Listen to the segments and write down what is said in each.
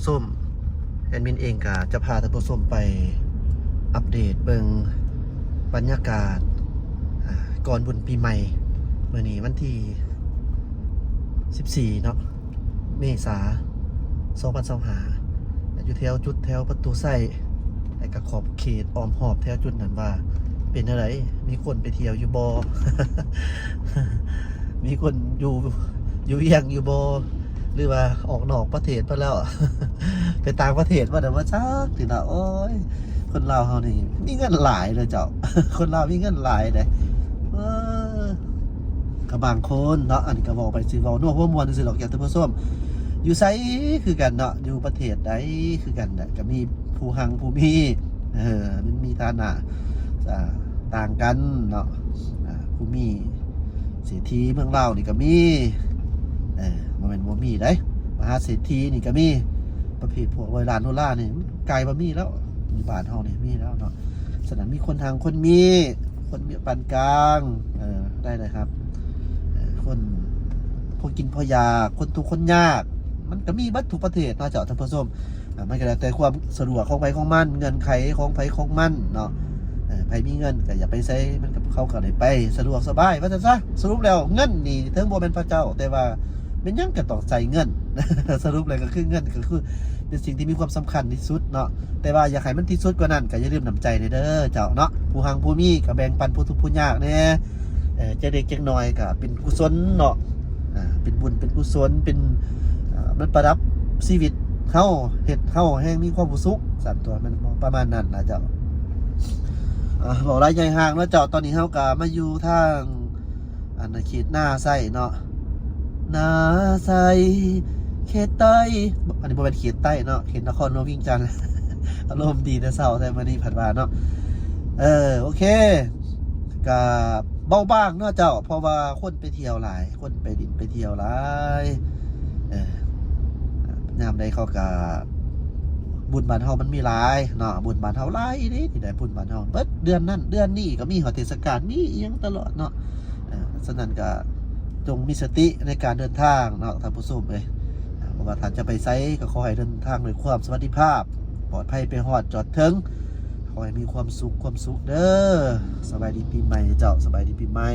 ຊົມ ແອດມິນເອງກໍຈະພາທ່ານຜູ້ຊົມໄປອັບເດດເບິ່ງບັນຍາກາດ ອ່າ ກ່ອນບຸນປີໃໝ່. ມື້ນີ້ວັນທີສິບສີ່ເນາະ ເມສາ ສອງພັນຊາວຫ້າ ຢູ່ແຖວຈຸດແຖວປະຕູໄຊ ແລະກະຂອບເຂດອ້ອມຮອບແຖວຈຸດນັ້ນວ່າເປັນແນວໃດ ມີຄົນໄປທ່ຽວຢູ່ບໍ່ ມີຄົນຢູ່ ຢູ່ວຽງຢູ່ບໍ່ ຫຼືວ່າອອກນອກປະເທດໄປແລ້ວ ໄປຕ່າງປະເທດມາແລ້ວບໍ່ຈັກຕິເນາະ. ໂອ້ຍ ຄົນລາວເຮົານີ້ມີເງິນຫຼາຍເດີເຈົ້າ ຄົນລາວມີເງິນຫຼາຍເດ້ ເອີ ກໍບາງຄົນເນາະ ອັນນີ້ກໍເວົ້າໄປຊື່ເວົ້ານົວຫົວມ່ວນຊື່ໆດອກ ທ່ານຜູ້ຊົມ ຢູ່ໃສຄືກັນເນາະ ຢູ່ປະເທດໃດຄືກັນນະ ກໍມີຜູ້ຮັ່ງຜູ້ມີ ເອີ ມັນມີຖານະ ອ່າ ຕ່າງກັນເນາະ ອ່າ ຜູ້ມີ ເສດຖີເມືອງລາວນີ້ກໍມີ ເອີ ບໍ່ແມ່ນບໍ່ມີເດ້ ມະຫາເສດຖີນີ້ກໍມີ ປະເພດພວກຮ້ອຍລ້ານໂດລານີ້ ກາຍວ່າມີແລ້ວ ຢູ່ບ້ານເຮົານີ້ມີແລ້ວເນາະ. ສະນັ້ນມີຄົນຮັ່ງຄົນມີ ຄົນມີປານກາງ ເອີ ໄດ້ເລີຍຄັບ ເອີ ຄົນພໍກິນພໍຢາກ ຄົນທຸກຄົນຍາກ ມັນກໍມີເບິດທຸກປະເທດເນາະເຈົ້າ ທ່ານຜູ້ຊົມ. ອ່າ ມັນກໍແລ້ວແຕ່ຄວາມສະດວກຂອງໃຜຂອງມັນ ເງື່ອນໄຂຂອງໃຜຂອງມັນເນາະ ເອີ ໃຜມີເງິນກໍຢາກໄປໃສ ມັນກໍ ເຂົາກໍໄດ້ໄປສະດວກສະບາຍວ່າຊັ້ນຊະ. ສະຫຼຸບແລ້ວເງິນນີ້ເຖິງບໍ່ແມ່ນພະເຈົ້າ ແຕ່ວ່າແມ່ນຫຍັງກໍຕ້ອງໃຊ້ເງິນ ສະຫຼຸບແລ້ວກໍຄືເງິນ ກໍຄືເປັນສິ່ງທີ່ມີຄວາມສຳຄັນທີ່ສຸດເນາະ ແຕ່ວ່າຢາກໃຫ້ມັນທີ່ສຸດກວ່ານັ້ນ ກໍຢ່າລືມນ້ຳໃຈແດ່ເດີເຈົ້າເນາະ ຜູ້ຮັ່ງຜູ້ມີກໍແບ່ງປັນຜູ້ທຸກຜູ້ຍາກແດ່ ເອີ ຈັກເລັກຈັກນ້ອຍກໍເປັນກຸສົນເນາະ ອ່າ ເປັນບຸນເປັນກຸສົນ ເປັນ ອ່າ ມັນປະດັບຊີວິດເຮົາ ເຮັດເຮົາແຮ່ງມີຄວາມສຸກ ຊັ້ນຕົວະ ແມ່ນປະມານນັ້ນລະເຈົ້າ. ອ່າ ເວົ້າຫຼາຍໃຫຍ່ຫ່າງເນາະເຈົ້າ ຕອນນີ້ເຮົາກໍມາຢູ່ທາງ ອັນນະ ເຂດນາໄຊເນາະ ນາໄຊ ເຂດໃຕ້ ອັນນີ້ບໍ່ແມ່ນເຂດໃຕ້ເນາະ ເຂດນະຄອນຫຼວງວຽງຈັນ ອາລົມດີແຕ່ເຊົ້າແທ້ມື້ນີ້ ພັດວ່າເນາະ ເອີ ໂອເຄ ກະເບົາບາງເນາະເຈົ້າ ເພາະວ່າຄົນໄປທ່ຽວຫຼາຍ ຄົນໄປຫຼິ້ນໄປທ່ຽວຫຼາຍ ເອີ ຍາມໃດເຂົາກະ ບຸນບ້ານເຮົາມັນມີຫຼາຍເນາະ ບຸນບ້ານເຮົາຫຼາຍອີ່ຫຼີ ທີ່ໄດ້ບຸນບ້ານເຮົາ ເບິດເດືອນນັ້ນເດືອນນີ້ກໍມີ ຮອດເທດສະການ ມີອີ່ຫຍັງຕະຫຼອດເນາະ. ເອີ ສະນັ້ນກໍຈົ່ງມີສະຕິໃນການເດີນທາງເນາະ ທ່ານຜູ້ຊົມເອີຍ ເອີ ບໍ່ວ່າທ່ານຈະໄປໃສ ກໍຂໍໃຫ້ເດີນທາງດ້ວຍຄວາມສະຫວັດດີພາບ ປອດໄພໄປຮອດຈອດເຖິງ ຂໍໃຫ້ມີຄວາມສຸກ ຄວາມສຸກເດີ. ສະບາຍດີປີໃໝ່ເຈົ້າ ສະບາຍດີປີໃໝ່.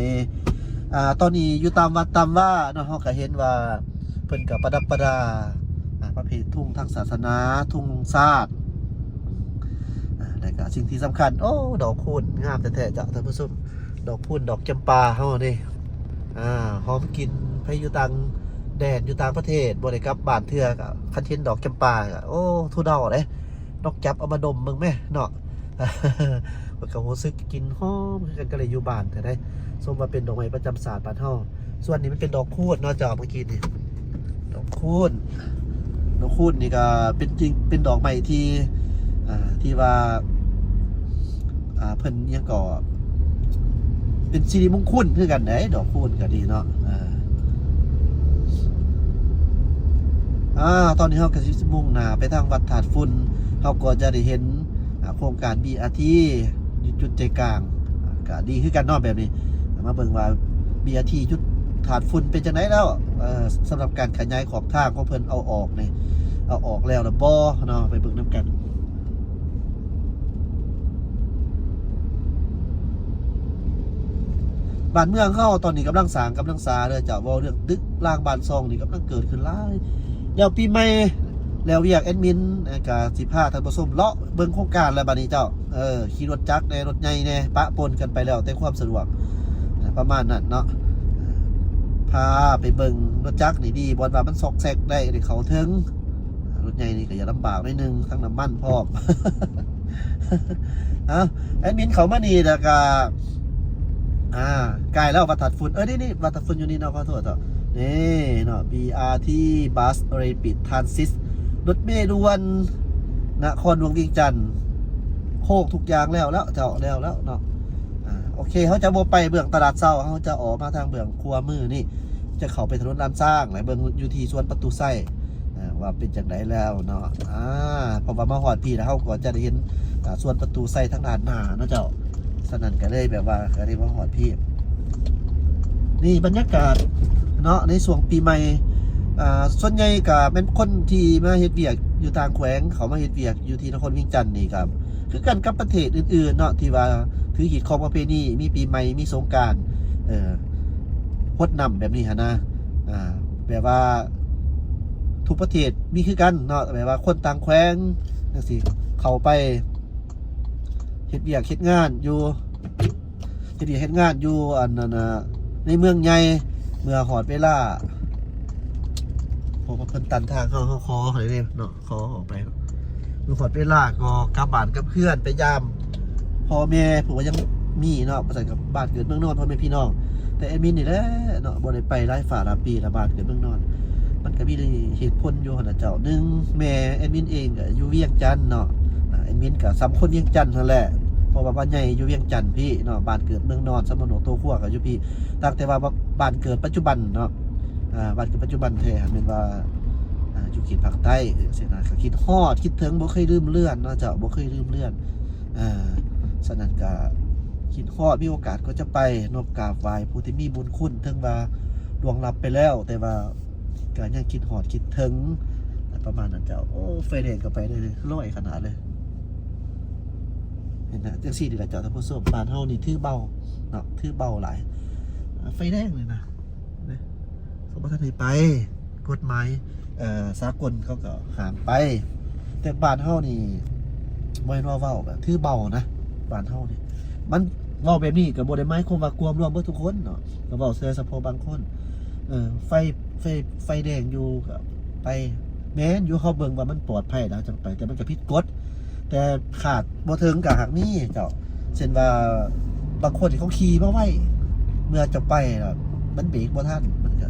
ອ່າ ຕອນນີ້ຢູ່ຕາມວັດຕາມວາເນາະ ເຮົາກໍເຫັນວ່າເພິ່ນກໍປະດັບປະດາ ອ່າ ປະເພດທຸງທາງສາສະໜາ ທຸງຊາດ ອ່າ ແລະກໍສິ່ງທີ່ສຳຄັນ ໂອ້ ດອກຄູນງາມແທ້ໆເຈົ້າ ທ່ານຜູ້ຊົມ ດອກຄູນ ດອກຈຳປາເຮົານີ້ ອ່າ ຫອມກິ່ນ ໃຜຢູ່ຕ່າງແດນ ຢູ່ຕ່າງປະເທດ ບໍ່ໄດ້ກັບບ້ານເທື່ອ ກໍຄັນເຫັນດອກຈຳປາກໍ ໂອ້ ທຸດອກເດ້ ນອກຈັບເອົາມາດົມເບິ່ງແມ້ເນາະ ມັນກໍຮູ້ສຶກກິ່ນຫອມຄືກັນກັບໄດ້ຢູ່ບ້ານແທ້ໃດ ສົມວ່າເປັນດອກໄມ້ປະຈຳຊາດບ້ານເຮົາ. ສ່ວນນີ້ມັນເປັນດອກຄູນເນາະເຈົ້າ ເມື່ອກີ້ນີ້ ດອກຄູນ ດອກຄູນນີ້ກໍເປັນຈິງ ເປັນດອກໄມ້ທີ່ ອ່າ ທີ່ວ່າ ອ່າ ເພິ່ນຫຍັງກໍ ເປັນສິລິມຸງຄຸນຄືກັນເດ້ ດອກຄູນກໍດີເນາະ. ອ່າ ອ່າ ຕອນນີ້ເຮົາກໍຊິມຸ່ງໜ້າໄປທາງວັດທາດຝຸ່ນ ເຮົາກໍຈະໄດ້ເຫັນ ອ່າ ໂຄງການ ບີອາທີ ຢູ່ຈຸດໃຈກາງ ອ່າ ກໍດີຄືກັນເນາະ ແບບນີ້. ມາເບິ່ງວ່າ ບີອາທີ ຈຸດທາດຝຸ່ນເປັນຈັ່ງໃດແລ້ວ ເອີ ສຳລັບການຂະຫຍາຍຂອບທາງຂອງເພິ່ນ ເອົາອອກນີ້ ເອົາອອກແລ້ວລະບໍ່ເນາະ ໄປເບິ່ງນຳກັນ. ບ້ານເມືອງເຮົາຕອນນີ້ກຳລັງສ້າງກຳລັງສາເດີເຈົ້າ ເວົ້າເລື່ອງຕຶກລາງບ້ານຊ່ອງນີ້ກຳລັງເກີດຂຶ້ນຫຼາຍ ແລ້ວປີໃໝ່ ແລ້ວວຽກແອດມິນ ເອີ ກະຊິພາທ່ານຜູ້ຊົມເລາະເບິ່ງໂຄງການແລ້ວບາດນີ້ເຈົ້າ ເອີ ຂີ່ລົດຈັກແດ່ ລົດໃຫຍ່ແດ່ ປະປົນກັນໄປ ແລ້ວແຕ່ຄວາມສະດວກ ປະມານນັ້ນເນາະ ພາໄປເບິ່ງລົດຈັກນີ້ດີ ບ່ອນວ່າມັນຊອກແຊກໄດ້ ໄດ້ເຂົ້າເຖິງ ລົດໃຫຍ່ນີ້ກໍຢາກລຳບາກໜ້ອຍໜຶ່ງ ທັງນ້ຳມັນພ້ອມ. ເອົ້າ ແອດມິນເຂົ້າມານີ້ແລ້ວກໍ ອ່າ ໃກ້ແລ້ວວັດທາດຝຸ່ນ ເອີ ນີ້ໆ ວັດທາດຝຸ່ນຢູ່ນີ້ເນາະ ຂໍໂທດເນາະ ນີ້ເນາະ ບີອາທີ Bus Rapid Transit ລົດເມດ່ວນນະຄອນຫຼວງວຽງຈັນ ໂຄກທຸກຢ່າງແລ້ວແລ້ວເຈົ້າ ແລ້ວແລ້ວເນາະ. ອ່າ ໂອເຄ ເຮົາຈະບໍ່ໄປເບື້ອງຕະຫຼາດເຊົ້າ ເຮົາຈະອອກມາທາງເບື້ອງຂວາມືນີ້ ຈະເຂົ້າໄປຖະໜົນລ້ານຊ້າງ ແລະ ເບິ່ງຢູ່ທີ່ສວນປະຕູໄຊ ອ່າ ວ່າເປັນຈັ່ງໃດແລ້ວເນາະ ອ່າ ເພາະວ່າມາຮອດພີ້ແລ້ວ ເຮົາກໍຈະໄດ້ເຫັນ ອ່າ ສວນປະຕູໄຊທາງດ້ານໜ້າເນາະເຈົ້າ ສະນັ້ນກໍເລີຍແບບວ່າ ກໍໄດ້ມາຮອດພີ້ ນີ້ບັນຍາກາດເນາະ ໃນຊ່ວງປີໃໝ່ ອ່າ ສ່ວນໃຫຍ່ກໍແມ່ນຄົນທີ່ມາເຮັດວຽກຢູ່ຕ່າງແຂວງ ເຂົ້າມາເຮັດວຽກຢູ່ທີ່ນະຄອນວຽງຈັນນີ້ ກໍຄືກັນກັບປະເທດອື່ນໆເນາະ ທີ່ວ່າຖືຮີດຄອງປະເພນີ ມີປີໃໝ່ ມີສົງການ ເອີ ຫົດນ້ຳແບບນີ້ຫັ້ນນະ. ອ່າ ແບບວ່າທຸກປະເທດມີຄືກັນເນາະ ແບບວ່າຄົນຕ່າງແຂວງຈັ່ງຊີ້ ເຂົ້າໄປເຮັດວຽກເຮັດງານຢູ່ ເຮັດວຽກເຮັດງານຢູ່ອັນນັ້ນນະ ໃນເມືອງໃຫຍ່ ເມື່ອຮອດເວລາ ເພາະວ່າເພິ່ນຕັນທາງເຮົາ ເຮົາຂໍໃຫ້ເດ້ເນາະ ຂໍອອກໄປເນາະ. ເມື່ອຮອດເວລາກໍກັບບ້ານກັບເຮືອນ ໄປຢາມພໍ່ແມ່ ເພາະວ່າຍັງມີເນາະ ວ່າຊັ້ນ ກັບບ້ານເກີດເມືອງນອນ ພໍ່ແມ່ພີ່ນ້ອງ. ແຕ່ແອດມິນນີ້ແຫຼະເນາະ ບໍ່ໄດ້ໄປຫຼາຍຟ້າຫຼາຍປີລະ ບ້ານເກີດເມືອງນອນ. ມັນກໍມີເຫດຜົນຢູ່ຫັ້ນນະເຈົ້າ. ໜຶ່ງ ແມ່ແອດມິນເອງກໍຢູ່ວຽງຈັນເນາະ ອ່າ ແອດມິນກໍສ່ຳຄົນວຽງຈັນຫັ້ນແຫຼະ ເພາະວ່າມາໃຫຍ່ຢູ່ວຽງຈັນພີ້ເນາະ ບ້ານເກີດເມືອງນອນ ສຳມະໂນໂຕຄົວກໍຢູ່ພີ້. ຕ່າງແຕ່ວ່າບ້ານເກີດປັດຈຸບັນເນາະ ອ່າ ບ້ານເກີດປັດຈຸບັນແທ້ຫັ້ນແມ່ນວ່າ ອ່າ ຢູ່ເຂດພາກໃຕ້ຈັ່ງຊີ້ນະ. ກໍຄິດຮອດຄິດເຖິງ ບໍ່ເຄີຍລືມເລືອນເນາະເຈົ້າ ບໍ່ເຄີຍລືມເລືອນ. ອ່າ ສະນັ້ນກໍຄິດຮອດ ມີໂອກາດກໍຈະໄປເນາະ ກາບໄຫວ້ຜູ້ທີ່ມີບຸນຄຸນ ເຖິງວ່າລ່ວງລັບໄປແລ້ວ ແຕ່ວ່າກໍຍັງຄິດຮອດຄິດເຖິງ ປະມານນັ້ນເຈົ້າ. ໂອ້ ໄຟແດງກໍໄປໄດ້ເລີຍ ລອຍຂະໜາດເລີຍ ເຫັນນະ. ຈັ່ງຊີ້ນີ້ລະເຈົ້າທ່ານຜູ້ຊົມ ບ້ານເຮົານີ້ຖືເບົາເນາະ ຖືເບົາຫຼາຍ. ໄຟແດງນີ້ນະ ເດ້ ເຂົາບໍ່ທັນໃຫ້ໄປ ກົດໝາຍ ເອີ ສາກົນເຂົາກໍຫ້າມໄປ. ແຕ່ບ້ານເຮົານີ້ບໍ່ແມ່ນວ່າເວົ້າແບບຖືເບົານະ ບ້ານເຮົານີ້ ມັນເວົ້າແບບນີ້ກໍບໍ່ໄດ້ໝາຍຄວາມວ່າກວມລວມເບິດທຸກຄົນເນາະ ກໍເວົ້າແຕ່ສະເພາະບາງຄົນ. ເອີ ໄຟ ໄຟ ໄຟແດງຢູ່ກໍໄປ ແມ່ນຢູ່ ເຮົາເບິ່ງວ່າມັນປອດໄພແລ້ວຈັ່ງໄປ ແຕ່ມັນກໍຜິດກົດ. ແຕ່ຄາດບໍ່ເຖິງກໍຫາກມີເຈົ້າ ເຊັ່ນວ່າບາງຄົນທີ່ເຂົາຂີ່ມາໄວ ເມື່ອເຈົ້າໄປແລ້ວມັນເບຣກບໍ່ທັນ ມັນກໍ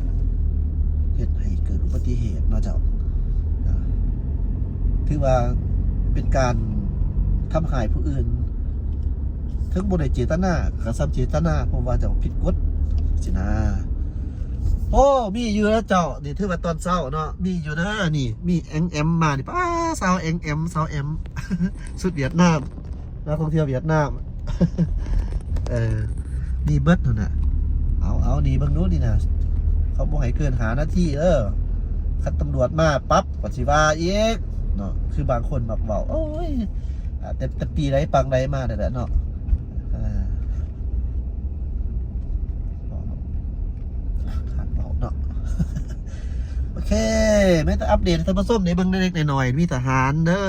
ເຮັດໃຫ້ເກີດອຸບັດຕິເຫດເນາະເຈົ້າ. ອ່າ ຖືວ່າເປັນການທຳຮ້າຍຜູ້ອື່ນ ເຖິງບໍ່ໄດ້ເຈດຕະນາກໍສ່ຳເຈດຕະນາ ເພາະວ່າເຈົ້າຜິດກົດຊີ້ນະ. ໂອ້ ມີຢູ່ນະເຈົ້າ ນີ້ຖືວ່າຕອນເຊົ້າເນາະ ມີຢູ່ນະ. ນີ້ມີແອງແອມມານີ້ ປ້າ ສາວແອງແອມ ສາວແອມ ຊຸດຫວຽດນາມ ນັກທ່ອງທ່ຽວຫວຽດນາມ ເອີ ນີ້ເບິດຫັ້ນນະ. ເອົາ ເອົາ ນີ້ເບິ່ງດູນີ້ນະ ເຂົາບໍ່ໃຫ້ເກີນຫ້ານາທີເດີ ຄັນຕຳຫຼວດມາປັບກໍຊິວ່າອີກເນາະ. ຄືບາງຄົນມັກເວົ້າ ໂອ້ຍ ອ່າ ແຕ່ ແຕ່ປີໃດປາງໃດມາແລ້ວແຫຼະເນາະ. ເອີ ຂາດເວົ້າເນາະ. ໂອເຄ ແມ່ນແຕ່ອັບເດດໃຫ້ທ່ານຜູ້ຊົມໄດ້ເບິ່ງເລັກໆນ້ອຍໆ. ມີທະຫານເດີ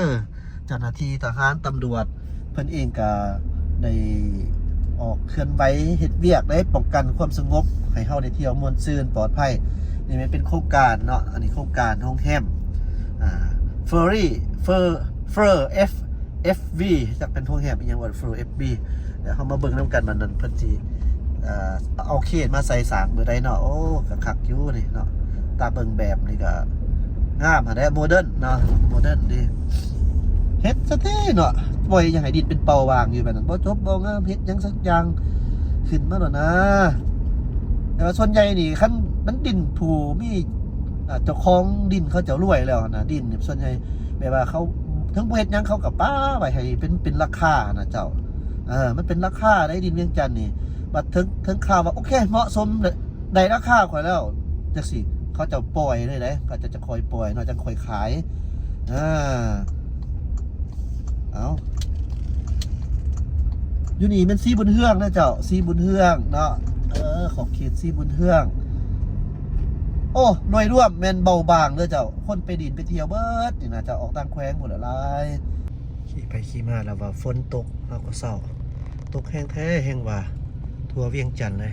ເຈົ້າໜ້າທີ່ທະຫານ ຕຳຫຼວດ ເພິ່ນເອງກະໄດ້ອອກເຄື່ອນໄຫວເຮັດວຽກໄດ້ ປ້ອງກັນຄວາມສະຫງົບ ໃຫ້ເຮົາໄດ້ທ່ຽວມ່ວນຊື່ນປອດໄພ. ນີ້ແມ່ນເປັນໂຄງການເນາະ ອັນນີ້ໂຄງການໂຮງແຮມ ອ່າ Furry Fur Fur F F V ຈັກເປັນໂຮງແຮມອີ່ຫຍັງວ່າ Fur F V. ດຽວເຮົາມາເບິ່ງນຳກັນ ມັນນັ້ນເພິ່ນຊິ ເອີ ເອົາເຄນມາໃສ່ສ້າງມື້ໃດເນາະ. ໂອ້ ກໍຄັກຢູ່ນີ້ເນາະ ຕາເບິ່ງແບບນີ້ກໍງາມຫັ້ນແຫຼະ ໂມເດີນເນາະ ໂມເດີນດີ. ເຮັດຊະຕິເນາະ ປ່ອຍຢ່າໃຫ້ດິນເປັນເປົ່າຫວ່າງຢູ່ແບບນັ້ນ ບໍ່ຈົບບໍ່ງາມ ເຮັດຫຍັງສັກຢ່າງຂຶ້ນມາໂລດນາ. ແຕ່ວ່າສ່ວນໃຫຍ່ນີ້ ຄັນມັນດິນຜູ້ມີ ອ່າ ເຈົ້າຂອງດິນເຂົາເຈົ້າລວຍແລ້ວນະ ດິນນີ້ສ່ວນໃຫຍ່ ແບບວ່າເຂົາເຖິງບໍ່ເຮັດຫຍັງ ເຂົາກໍປະໄວ້ໃຫ້ເປັນ ເປັນລາຄານະເຈົ້າ. ເອີ ມັນເປັນລາຄາໃດ໋ ດິນວຽງຈັນນີ້. ບັດເຖິງ ເຖິງຄາວວ່າ ໂອເຄ ເໝາະສົມ ໄດ້ລາຄາຂ້ອຍແລ້ວ ຈັ່ງຊີ້ ເຂົາເຈົ້າປ່ອຍເລີຍເດ້ ເຂົາເຈົ້າຈະຄ່ອຍປ່ອຍເນາະ ຈັ່ງຄ່ອຍຂາຍ. ອ່າ ເອົາ ຢູ່ນີ້ແມ່ນສີບຸນເຮືອງນະເຈົ້າ ສີບຸນເຮືອງເນາະ. ເອີ ຂອບເຂດສີບຸນເຮືອງ. ໂອ້ ໜ່ວຍລວມແມ່ນເບົາບາງເດີເຈົ້າ ຄົນໄປດິນໄປທ່ຽວເບິດນີ້ນະເຈົ້າ ອອກຕ່າງແຂວງພຸ້ນລະຫຼາຍ. ຂີ່ໄປຂີ່ມາແລ້ວວ່າຝົນຕົກ ເຮົາກໍເສົ້າ ຕົກແຮງແທ້ແຮງວ່າ ທົ່ວວຽງຈັນເລີຍ.